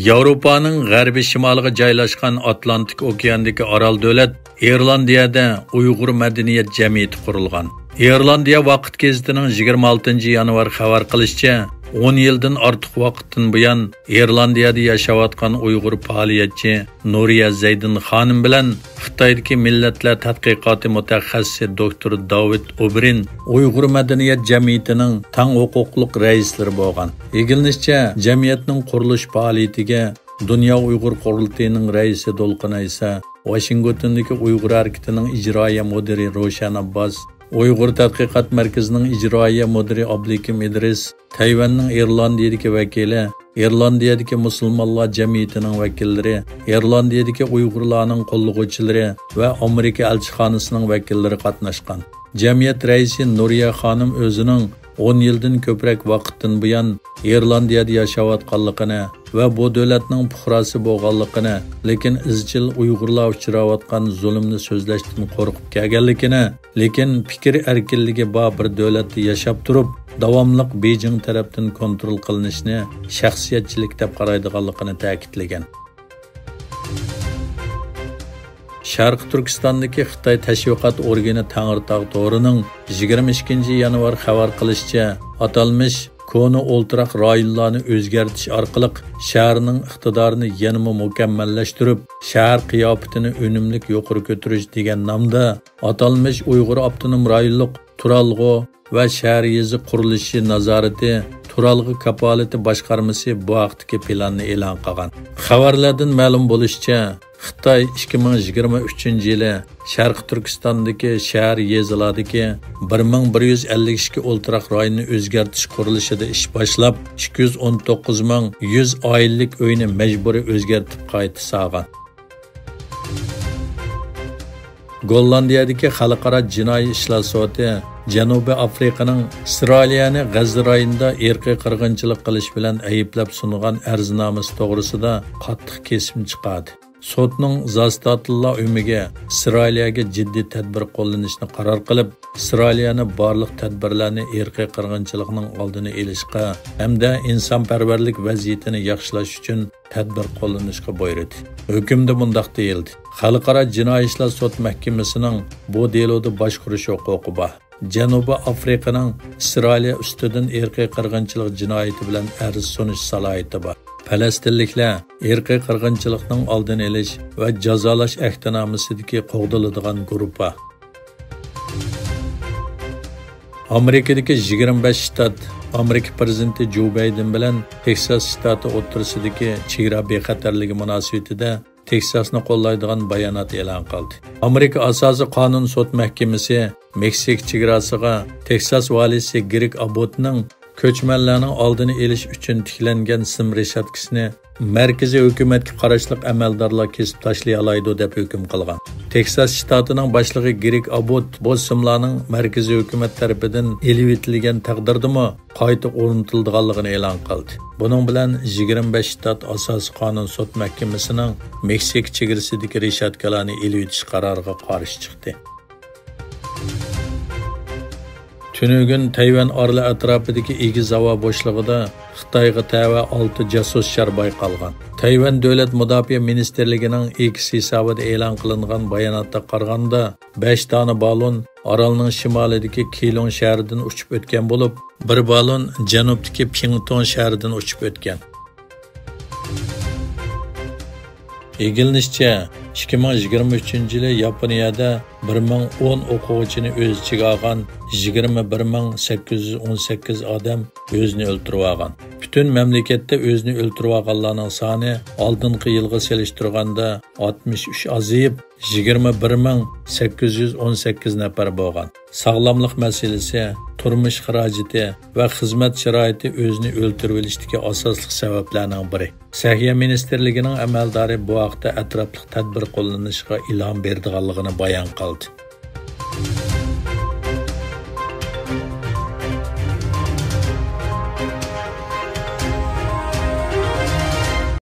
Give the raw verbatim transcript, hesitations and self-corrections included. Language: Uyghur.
ياۋروپانىڭ غەربىي شىمالىغا جايلاشقان ئاتلانتىك ئوكياندىكى ئارال دۆلەت ئىرلاندىيەدە ئۇيغۇر مەدەنىيەت جەمئىيىتى قۇرۇلغان. ئىرلاندىيە ۋاقىت گېزىتىنىڭ يىگىرمە ئالتىنچى يانۋار خەۋەر قىلىشىچە، ئون يىلدىن ئارتۇق ۋاقىتتىن بۇيان ئىرلاندىيەدە ياشاۋاتقان ئۇيغۇر پائالىيەتچى نۇرىيە زەيدىن خانىم بىلەن خىتايدىكى مىللەتلەر تەتقىقاتى مۇتەخەسسىسى دوكتور داۋىد ئوبرىن ئۇيغۇر مەدەنىيەت جەمئىيىتىنىڭ تەڭ ھوقۇقلۇق رەئىسلىرى بولغان. ئىگىلىنىشىچە، جەمئىيەتنىڭ قۇرۇلۇش پائالىيىتىگە دۇنيا ئۇيغۇر قۇرۇلتىيىنىڭ رەئىسى دولقۇن ئەيسا، ۋاشىنگتوندىكى ئۇيغۇر ھەرىكىتىنىڭ ئىجرائىيە مۇدىرى روشەن ئابباس، ئۇيغۇر تەتقىقات مەركىزىنىڭ ئىجرائىيە مۇدىرى ئابلىكىم ئىدرىس، تەيۋەننىڭ ئىرلاندىيەدىكى ۋەكىلى، ئىرلاندىيەدىكى مۇسۇلمانلار جەمئىيىتىنىڭ ۋەكىللىرى، ئىرلاندىيەدىكى ئۇيغۇرلارنىڭ قوللىغۇچىلىرى ۋە ئامېرىكا ئەلچىخانىسىنىڭ ۋەكىللىرى قاتناشقان. جەمئىيەت رەئىسى نۇرىيە خانىم ئۆزىنىڭ ئون يىلدىن كۆپرەك ۋاقىتتىن بۇيان ئىرلاندىيەدە ياشاۋاتقانلىقىنى ۋە بۇ دۆلەتنىڭ پۇقراسى بولغانلىقىنى، لېكىن ئىزچىل ئۇيغۇرلار ئۇچراۋاتقان زۇلۇمنى سۆزلەشتىن قورقۇپ كەلگەنلىكىنى، لېكىن پىكىر ئەركىنلىكى بار بىر دۆلەتتە ياشاپ تۇرۇپ، داۋاملىق بېيجىڭ تەرەپتىن كونترول قىلىنىشنى شەخسىيەتچىلىك دەپ قارايدىغانلىقىنى تەكىتلىگەن. شەرقىي تۈركىستاندىكى خىتاي تەشۋىقات ئورگىنى تەڭرىتاغ تورىنىڭ يىگىرمە ئىككىنچى يانۋار خەۋەر قىلىشىچە، ئاتالمىش كونا ئولتۇراق رايونلارنى ئۆزگەرتىش ئارقىلىق شەھەرنىڭ ئىقتىدارىنى يەنىمۇ مۇكەممەللەشتۈرۈپ، شەھەر قىياپىتىنى ئۈنۈملۈك يۇقىرى كۆتۈرۈش دېگەن نامدا ئاتالمىش ئۇيغۇر ئاپتونوم رايونلۇق تۇرالغۇ ۋە شەھەر يېزا قۇرۇلۇشى نازارىتى تۇرالغۇ كاپالىتى باشقارمىسى بۇ ھەقتىكى پىلاننى ئېلان قىلغان. خەۋەرلەردىن مەلۇم بولۇشىچە، خىتاي ئىككى مىڭ يىگىرمە ئۈچىنچى يىلى شەرقىي تۈركىستاندىكى شەھەر يېزىلاردىكى بىر مىڭ بىر يۈز ئەللىك ئىككى ئولتۇراق رايوننى ئۆزگەرتىش قۇرۇلۇشىدا ئىش باشلاپ، ئىككى يۈز ئون توققۇز مىڭ يۈز ئائىلىلىك ئۆينى مەجبۇرىي ئۆزگەرتىپ قايتا سالغان. گوللاندىيەدىكى خەلقئارا جىنايى ئىشلار سوتى جەنۇبىي ئافرىقىنىڭ ئىسرائىلىيەنى غەززە رايونىدا ئىرقىي قىرغىنچىلىق قىلىش بىلەن ئەيىبلەپ سۇنغان ئەرزنامىسى توغرىسىدا قاتتىق كېسىم چىقاردى. سوتنىڭ زاستاتىللا ئۆمىگە ئىسرائىلىيەگە جىددىي تەدبىر قوللىنىشنى قارار قىلىپ، ئىسرائىلىيەنى بارلىق تەدبىرلەرنى ئىرقىي قىرغىنچىلىقنىڭ ئالدىنى ئېلىشقا ھەمدە ئىنسانپەرۋەرلىك ۋەزىيىتىنى ياخشىلاش ئۈچۈن تەدبىر قوللىنىشقا بۇيرۇدى. ھۆكۈمدە مۇنداق دېيىلدى: خەلقئارا جىنايى ئىشلار سوت مەھكىمىسىنىڭ بۇ دېلودا باشقۇرۇش ھوقۇقى بار. جەنۇبىي ئافرىقىنىڭ ئىسرائىلىيە ئۈستىدىن ئىرقىي قىرغىنچىلىق جىنايىتى بىلەن ئەرز سۇنۇش سالاھىيىتى بار. پەلەستىنلىكلەر ئىرقىي قىرغىنچىلىقنىڭ ئالدىنى ئېلىش ۋە جازالاش ئەھدىنامىسىدىكى قوغدىلىدىغان گۇرۇپپا. ئامېرىكىدىكى يىگىرمە بەش شتات ئامېرىكا پىرېزىدېنتى جو بايدېن بىلەن تېكساس شتاتى ئوتتۇرىسىدىكى چېگرا بىخەتەرلىكى مۇناسىۋىتىدە تېكساسنى قوللايدىغان بايانات ئېلان قىلدى. ئامېرىكا ئاساسىي قانۇن سوت مەھكىمىسى مېكسىكا چېگراسىغا تېكساس ۋالىيسى گرېگ ئاببوتنىڭ كۆچمەنلەرنىڭ ئالدىنى ئېلىش ئۈچۈن تىكلەنگەن سىم رېشاتكىسىنى مەركىزىي ھۆكۈمەتكە قاراشلىق ئەمەلدارلار كېسىپ تاشلىيالايدۇ، دەپ ھۆكۈم قىلغان. تېكساس شتاتىنىڭ باشلىقى گرېگ ئاببوت بۇ سىملارنىڭ مەركىزىي ھۆكۈمەت تەرىپىدىن ئېلىۋېتىلگەن تەقدىردىمۇ قايتا ئورنىتىلىدىغانلىقىنى ئېلان قىلدى. بۇنىڭ بىلەن يىگىرمە بەش شتات ئاساسىي قانۇن سوت مەھكىمىسىنىڭ مېكسىكا چېگرىسىدىكى رېشاتكىلارنى ئېلىۋېتىش قارارىغا قارشى چىقتى. تۈنۈگۈن تەيۋەن ئارىلى ئەتراپىدىكى ئېگىز ھاۋا بوشلۇقىدا خىتايغا تەۋە ئالتە جاسۇس شار بايقالغان. تەيۋەن دۆلەت مۇداپىئە مىنىستىرلىكىنىڭ ئېكس ھېسابىدا ئېلان قىلىنغان باياناتقا قارىغاندا، بەش دانە بالون ئارالنىڭ شىمالىدىكى كىلۇڭ شەھىرىدىن ئۇچۇپ ئۆتكەن بولۇپ، بىر بالون جەنۇبتىكى پيىڭتۇڭ شەھىرىدىن ئۇچۇپ ئۆتكەن. ئىگىلىنىشىچە، ئىككى مىڭ يىگىرمە ئۈچىنچى يىلى ياپونىيەدە بىر مىڭ ئون ئوقۇغۇچىنى ئۆز ئىچىگە ئالغان يىگىرمە بىر مىڭ سەككىز يۈز ئون سەككىز ئادەم ئۆزىنى ئۆلتۈرۈۋالغان. پۈتۈن مەملىكەتتە ئۆزىنى ئۆلتۈرۈۋالغانلارنىڭ سانى ئالدىنقى يىلغا سېلىشتۇرغاندا ئاتمىش ئۈچ ئازىيىپ، يىگىرمە بىر مىڭ سەككىز يۈز ئون سەككىز نەپەر بولغان. ساغلاملىق مەسىلىسى، تۇرمۇش خىراجىتى ۋە خىزمەت شارائىتى ئۆزىنى ئۆلتۈرۈۋېلىشتىكى ئاساسلىق سەۋەبلەرنىڭ بىرى. سەھىيە مىنىستىرلىكىنىڭ ئەمەلدارى بۇ ھەقتە ئەتراپلىق تەدبىر قوللىنىشقا ئىلھام بېرىدىغانلىقىنى بايان قىلدى.